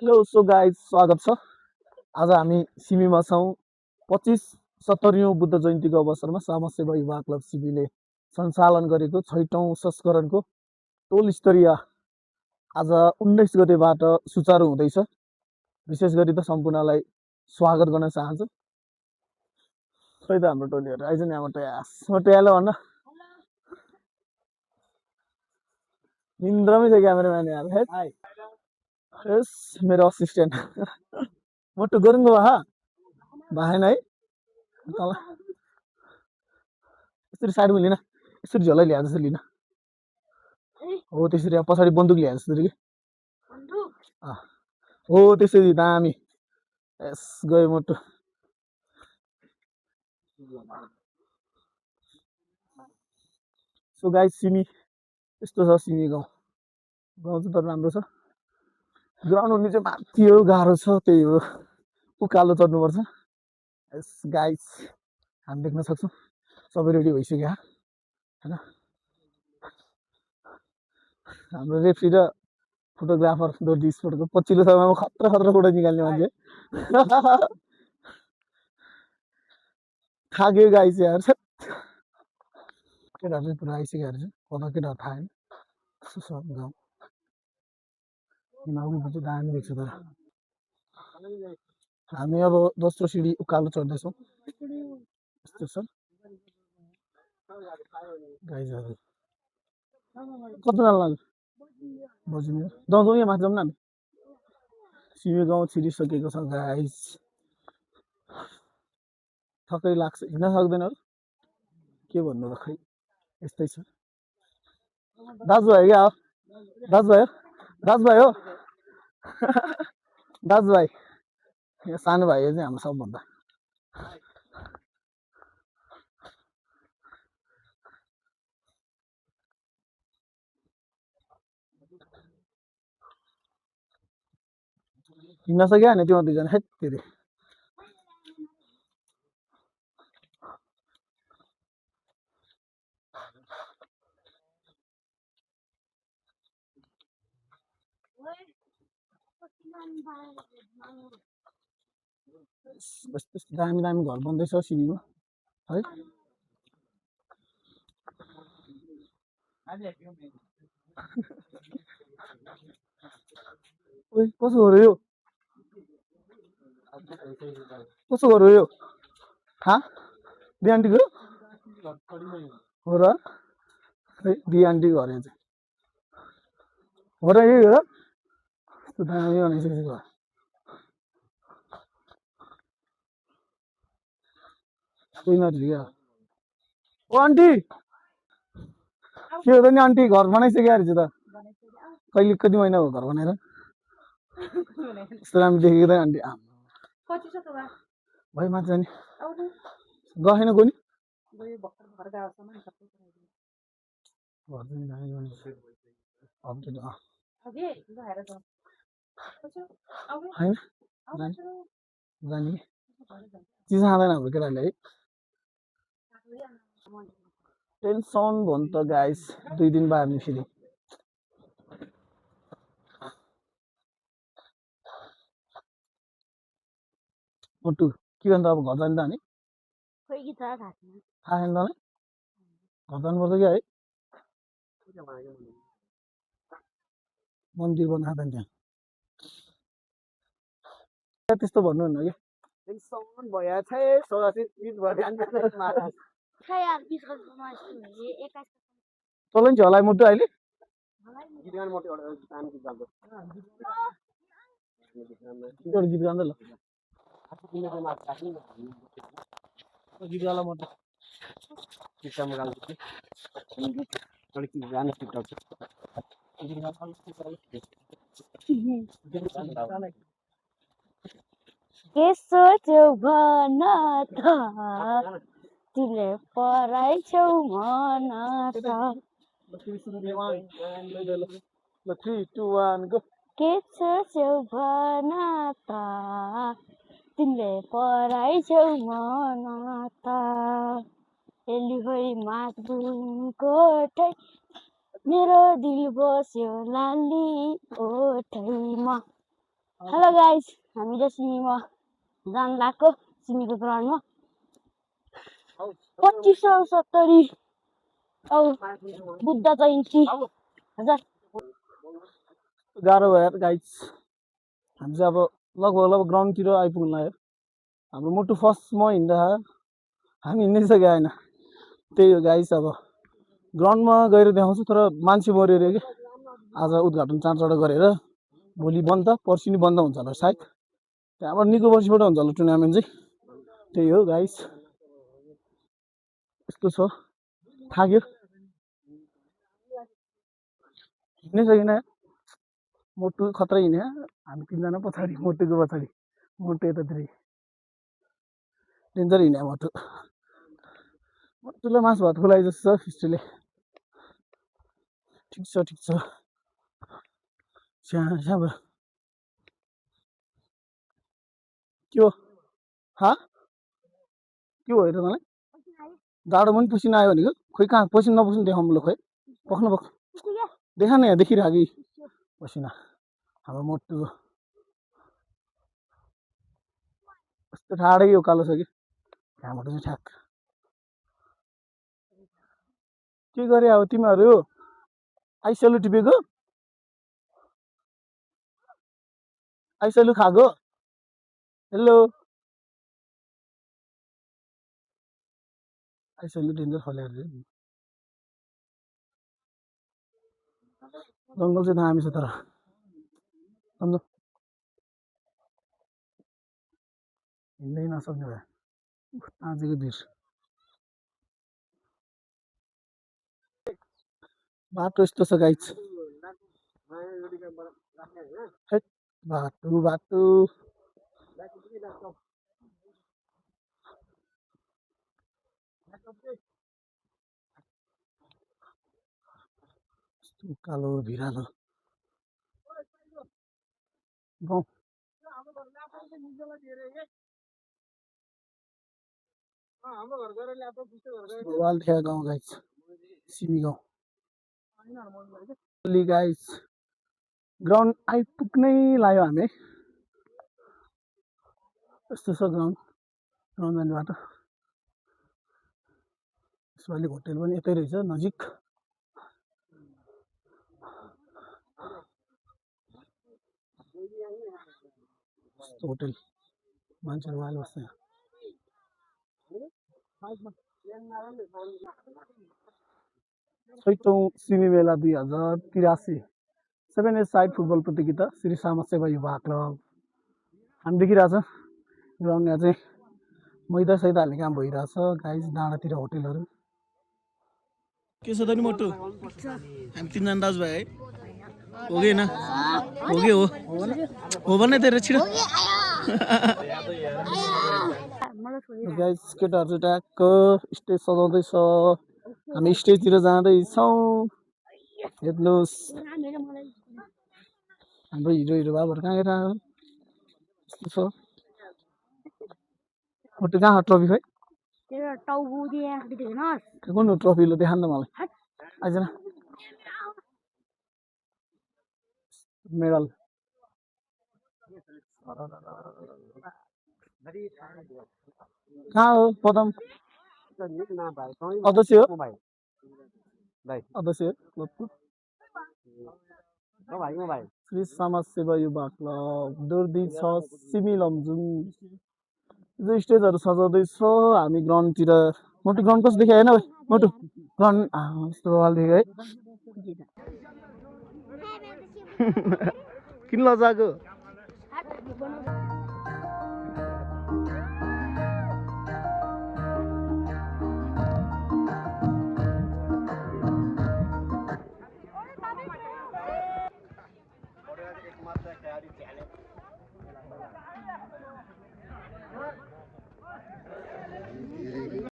Hello so guys स्वागत छ। आज हामी सिमीमा छौँ। 25-70औं बुद्ध जयन्तीको अवसरमा समाजसेवा युवा क्लब सिमीले सञ्चालन गरेको 6औं संस्करणको टोल स्तरीय आज 19 गतेबाट सुचारू हुँदैछ। विशेष गरी त सम्पूर्णलाई स्वागत गर्न चाहन्छु। खै त हाम्रो टोलीहरू आइज नि मोटो भन्न निन्द्रमै छ क्यामेराम्यान यार। यस मेरो असिस्टेन्ट मोटो गरुङ्गो भएन है तल यसरी साइडमा लिन यसरी झोलै ल्याए जस्तो लिन हो त्यसरी पछाडि बन्दुक ल्याए जस्तो कि हो त्यसरी दामी यस गयो मोटो। सो गाइस सिमी यस्तो छ सिमी गाउँ चाहिँ तर राम्रो छ। ग्राउन्ड हुने चाहिँ माथि हो गाह्रो छ त्यही हो उकालो चढ्नुपर्छ। यस गाइस हामी देख्न सक्छौँ सबै रेडी भइसक्यो होइन। हाम्रो रेफ्री र फोटोग्राफर दोर्जी स्पोर्टको पछिल्लो समयमा खतरा खतरा फोटो निकाल्ने मान्छे थाक्यो गाइस यार। केटाहरू चाहिँ पुरा आइसकेको छ कता केटाहरू थाहा होइन सब गाउँ चाहिँ दामी देख्छ तर हामी अब दोस्रो सिडी उकालो चढ्दैछौँ। यस्तो छ गाइजहरू कतिजना लाग्यो बजिने जाउँ यहाँ माथि जाउँ न हामी। सिमी गाउँ छिरिसकेको छ गाइस थकै लाग्छ हिँड्न सक्दैनहरू के भन्नु त खै यस्तै छ। दाजुभाइ क्या हो दाजुभाइ हो दाजुभाइ यो सानो भाइ चाहिँ हाम्रो सबभन्दा हिँड्न सक्यो भने त्यो दुईजना हेट फेरि दामी दामी घर बन्दैछ सिमीमा है। कसो गऱ्यो यो कसो गऱ्यो यो बिहानटीको हो र है बिहानटी घर चाहिँ हो र यही हो र दामी बनाइसकेको घर। क्या ओ आन्टी के हो त नि आन्टी घर बनाइसक्यो अरे त कहिले कति महिना हो घर बनाएर यस्तो राम्रो देखेको त आन्टी भाइ माथि जाने गएन कोनी जाने चिज खाँदैन हाम्रो केटाहरूले है टेन्सन भयो नि त गाइस 2 दिन बाद हामी फेरि मोटु के गर्नु अब घर जाने त हामी थाहा छैन तँलाई घर जानुपर्छ क्या है मन्दिर बनाएको नि त्यहाँ त्यस्तो भन्नुहुन्न कि टेन्सन भयो छ तँलाई नि होला मोटु अहिले गीत गाउँदै ल गीत गाला मोटु के सोच्यौ भन त तिमीले पराइछौ मन त 3, 2, 1 गो के सोच्यौ भन त तिमीले पराइछौ मन त एलिहोइ माथुको ठै मेरो दिल बस्यो लाली ओठैमा हेलो गाइस, हामी चाहिँ सिमीमा जान लागेको सिमीको ग्राउन्डमा 2570 औ बुद्ध जयन्ती हजार गाह्रो भयो यार गाइस। हामी चाहिँ अब लगभग ग्राउन्डतिर आइपुग्नु लाग्यो। हाम्रो मोटु फर्स्टमा हिँड्दा हामी हिँड्नै सकेको होइन। त्यही हो गाइस, अब ग्राउन्डमा गएर देखाउँछु। तर मान्छे मऱ्यो अरे कि आज उद्घाटन चाँडो गरेर भोलि बन्द, पर्सि नि बन्द हुन्छ होला सायद। त्यहाँबाट निको पर्सिबाट हुन्छ होला टुर्नामेन्ट चाहिँ। त्यही हो गाइस, यस्तो छ। थाक्यो, हिँड्नै सकिन। मोटु खतरा हिँड्यो, हामी 3जना पछाडि, मोटुको पछाडि, मोटु यतातिर डेन्जर हिँड्यो मोटु। मोटुलाई मासु भात खुलाइ जस्तो छ फिस्टुले। ठिक छ ठिक छ। स्याहाब के हो? हा के भयो त मलाई? जाडो पनि पसिना आयो भनेको? खोइ कहाँ पसिना नपसिना देखाउनु ल। खोइ पख्नु पख देखा न, यहाँ देखिरहेको कि पसिना हाम्रो मोटुको। कस्तो ठाडै उकालो छ कि त्यहाँबाट चाहिँ ठ्याक। के गरे अब तिमीहरू? आइसलु टिपेको, आइसलु खाएको। हेलो, आइसलु डेन्जर फलेर जङ्गल चाहिँ दामी छ। तर सम्झ हिँड्दै नसक्ने भयो। आजको भिर बाटो यस्तो छ गाइस। बाटो बाटो कालो भिरालो गाउँ। वालथिया गाउँ गाइस, सिमी गाउँ गाइस। ग्राउन्ड आइपुग्नै लाग्यो हामी। यस्तो छ ग्राउन्ड जाने बाटो। यसपालि होटेल पनि यतै रहेछ नजिक। होटेल मान्छेहरू आएर बस्छ। छैटौँ सिमी मेला 2083 7 साइड फुटबल प्रतियोगिता श्री सामासेवा युवा क्लब। हामी देखिरहेछ ग्राउन्ड। यहाँ चाहिँ मैदा सैदा हाल्ने काम भइरहेछ गाइस। डाँडातिर होटेलहरू के छ त नि मोटु? हामी 3जना दाजुभाइ है? हो कि होइन? हो कि हो भने तेरो छिटो गाइस। केटाहरू चाहिँ ट्याक्क स्टेज सजाउँदैछ। हामी स्टेजतिर जाँदैछौँ। हेर्नुहोस् हाम्रो हिरो बाबुहरू कहाँ गएर यस्तो छ। फोटो कहाँ ट्रफी? खै कुन ट्रफी ल देखान त मलाई। आइज न मेडल। कहाँ हो पदम? अध्यक्ष हो, अध्यक्ष श्री समाज सेवा युवा क्लब दुर्दी 6 सिमी लमजुङ। जो स्टेजहरू सजाउँदैछ हामी ग्राउन्डतिर। मोटु ग्राउन्ड कस्तो देखियो होइन? मोटु ग्राउन्ड यस्तो वाल देख्यो है। किन लजाको?